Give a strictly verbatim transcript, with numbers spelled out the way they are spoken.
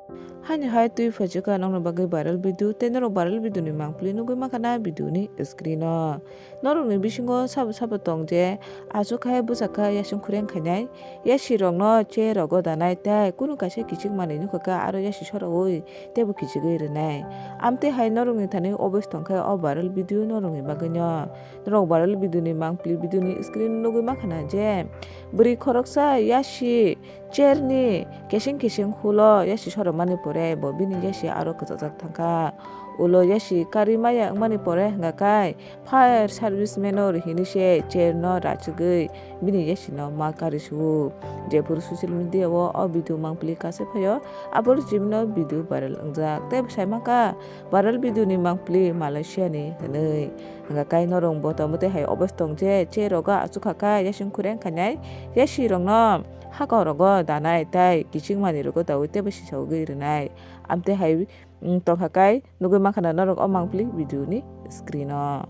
Haini hai twi phaijak kha nokni bagwi viral video, tei norok viral video ni mangpili nugwi mankha na video ni screen o. Norok ni bisingo sabo sabo tong je, achuk hai bwsa kha yasung khureng khainai, yasi rok no chair rogo danai tei kunu kaisa kichik manwi nukha kha aro yasi sorowi teibo kichigwi rwnai. Amtwi hai norok ni thani obos tong khe o viral video norok ni bagwi no. Norok viral video ni mangpili video ni screen nugwi mankha na je, bwrwi khoroksa yasi chair ni keseng keseng hulo yasi soromani pore bo bini yasi aro kwchajak thangkha. Ulo yasi karwi maya wngmani pore hwnga kai fire service man no rihini se chair no rachigwi bini yasi no ma kari suo. Jephuru social media o o video mangpili kaisa phaio, aboni jibino video viral wngjak. Tei bwsai mankha viral video ni mangpili Malaysia ni hwnwi. Hwnga kai norok bo tamo tei hai obos tong je, chair rogo achuk kha kai yasung khureng khainai, yasi rok no hakor rogo danai tei kiching manwi rogo daui teibo sisogwi rwnai. Amtwi hai, mm, tongkha kai nugwi mankha na norok o mangpili video ni screen o.